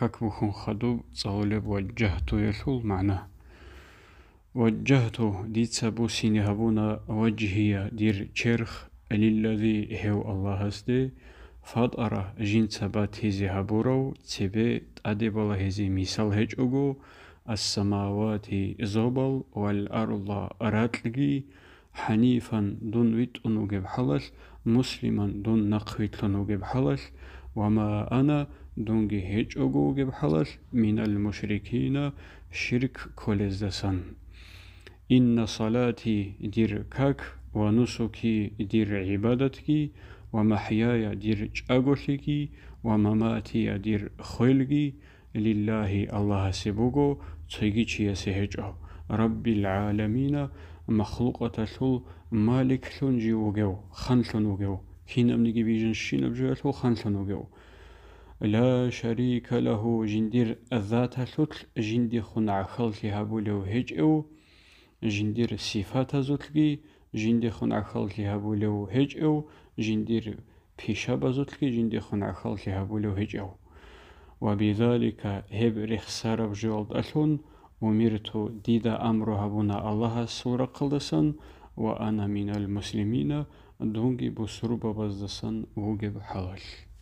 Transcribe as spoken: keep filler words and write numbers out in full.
Как бухьун хадуб цӀалулеб ваджагьтуялъул магӀна. Ваджагьту, дица бусине гьабуна, ваджгьия, дир черх, лиллади, гьев Аллагьасде, фатӀара, жинца батизе гьабурав, цебе тӀаде балагьизе мисал гьечӀого, ассамавати, зобал, вал арда, ракьги, хӀанифан, дун витӀун вугеб хӀалалъ, муслиман, дун нахъвилълъун вугеб хӀалалъ, ва ма ана, дунги гьечӀого вугеб хӀалалъ, минал мушрикина, ширк кколездасан. Инна салати, дир как, ва нусуки, дир гӀибадатги, ва махӀяя, дир чӀаголъиги, ва маматия, дир хвелги, лиллагьи, Аллагьасе буго, цоги чиясе гьечӀо, Раббил гӀаламина, махлукъаталъул маликлъун жив вугев, ханлъун вугев, кинабниги бижанщинаб жоялъул ханлъун вугев. Ла шарика лагьу, жиндир заталъулъ жиндехун гӀахьаллъи гьабулев гьечӀев, жиндир сифатазулъги жиндехун гӀахьаллъи гьабулев гьечӀев, жиндир пишабазулъги жиндехун гӀахьаллъи гьабулев гьечӀев. Ва бизалика, гьеб рехсараб жоялдалъун, умирту, дида амру гьабуна Аллагьасул рахъалдасан, ва ана минал муслимина, дунги бусурбабаздасан вугеб хӀалалъ.